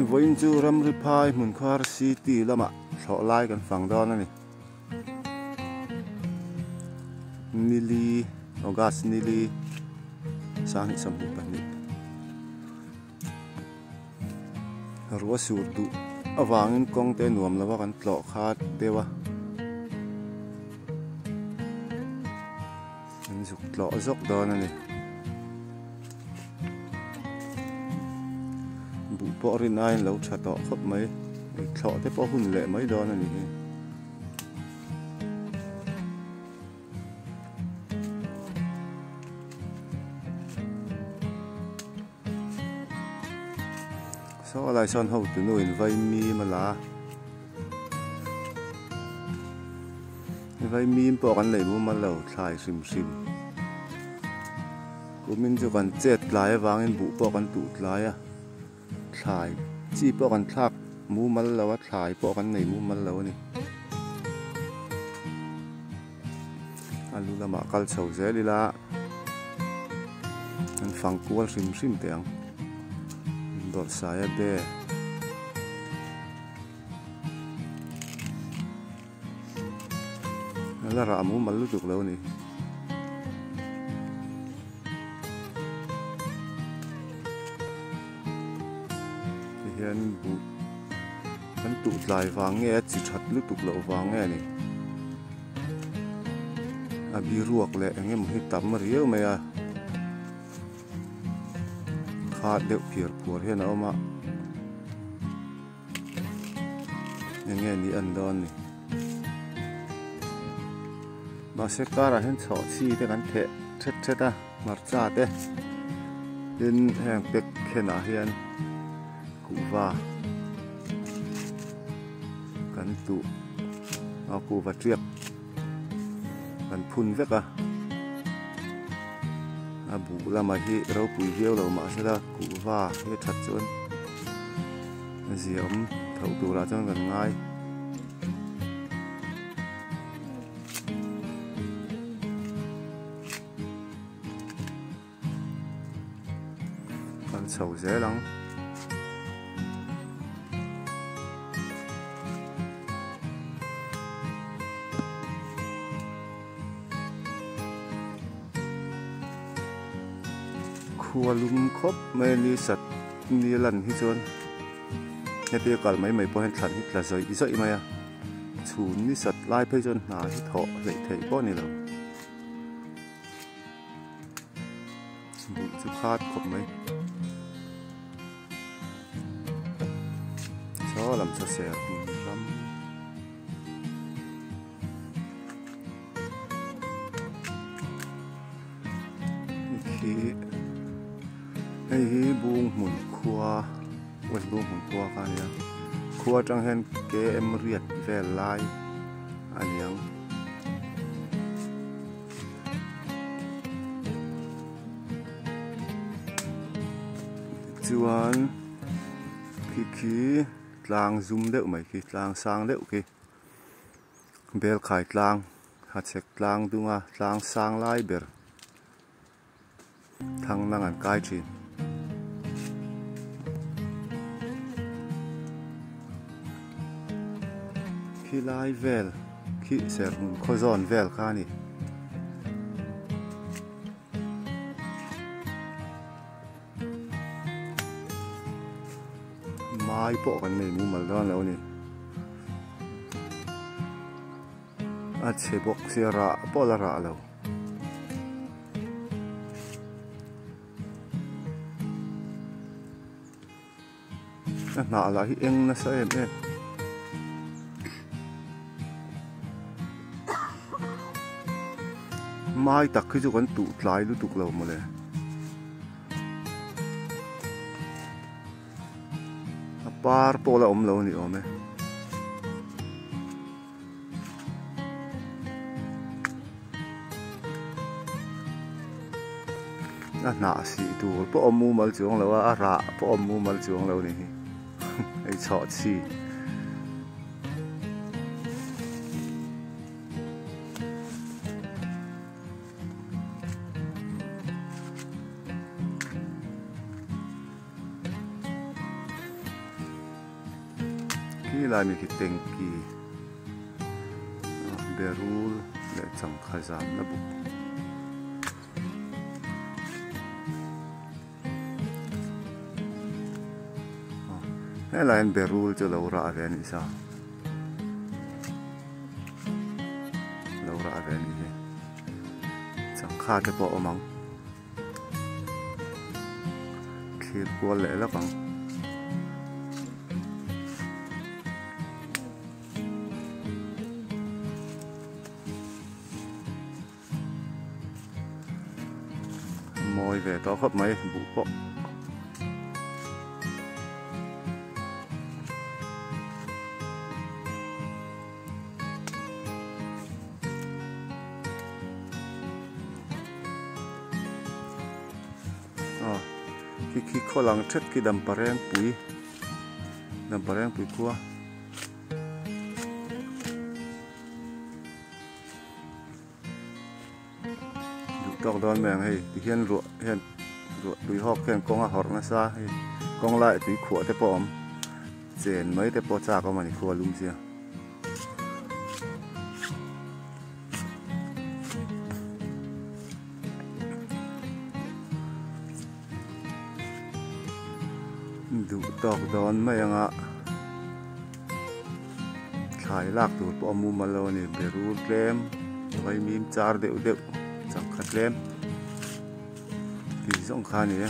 Vawiin chu ramri phai hmun khar city lamah thlawh lai kan fang dawn a ni. Nili August nili sanghnih 22. Ruah sur duh avangin kawng te nuam lova kan tlawh khat deuh a. An zuk tlawh zawk dawn a ni. Buh pawh rin aiin lo tha tawh khawp mai. Thlawh te pawh hun leh mai dawn a ni hi. Saw lai sawn hotu nu in vaimim a la a vaimim pawh kan lei mumal lo thlai hrim hrim kumin chu kan chet tlai avangin buh pawh kan tuh tlai a thlai chi pawh kan thlak mumal lo a thlai pawh kan nei mumal lo a ni a lu lamah kal chho zel ila. An fang kual hrim hrim teh ang dawrhsaia be la rah mumal lutuk lo a ni. Tihian buh kan tuh tlai vang nge a chi that lutuk loh vang nge a ni. A biruak leh eng emaw hi tam riau mai a khat deuh phiar phuar hian a awm a eng nge ni an dawn ni mahse karah hian chhawh chi te kan theh thet thet a hmarcha te tin heng pack khenah hian kuhva kan tuh a kuhva tiak kan phun vek a a buh lamah hi ropui viau lo mahsela kuhva hi a that chuan a ziaawm tho turah chuan kan ngai. Kan chho zel ang. Khua lum khawp mai a ni sat ni lan hi chuan hetia kal mai mai pawh hian thlan hi tla zawih zawih mai a chhun ni sat lai phei chuan hna hi thawh hleih theih pawh a ni lo. Buh chu khat khawp mai. Saw lam saw ser hmun ram. Khi hei hi bung hmun khua west bung hmun khua kha a nia khua atang hian km riat vel lai a ni ang. Tichuan khi khi tlang zum deuh mai khi tlang sang deuh khi belkhai tlang hachhek tlang dunga tlang sang lai ber thang nang an kai thin. Khi lai vel khi serhmun khaw zawn vel kha a ni. Mai pawh kan nei mumal dawn lo a ni. A chhe bawk sia rah pawh la rah lo. A hnah lah hi eng nasa em em. Mai tak hi chu kan tuh tlai lutuk lo mawle. A par pawh la awm lo a ni awm e. A hnah sih tur pawh a mumal chuang lo a a rah pawh a mumal chuang lo a ni hi hei chhawh chhi. Khi lai mi khi tanky berul leh changkha zamna buk. Helai hian berul chu lo rah ve a nih sa lo rah ve a nih hi changkha te pawh a awm ang. Thlir kual leh lawk ang. Mawi ve tawh khawp mai buh pawh. Aw khi khi khaw lang thet khi Damparengpui Damparengpui khua. Duh tawk dawn mai ang hei tihian ruah hian ruah tui hawk hian kawng a hawrh nasa hei kawng laiah tui khuah te pawh a awm chen mai te pawh chak a awm a ni khua lum sia. Duh tawk dawn mai anga thlai lak tur pawh a mumal lo a ni berul tlem vaimim char deuh deuh changkha tlem tih zawng kha a ni e.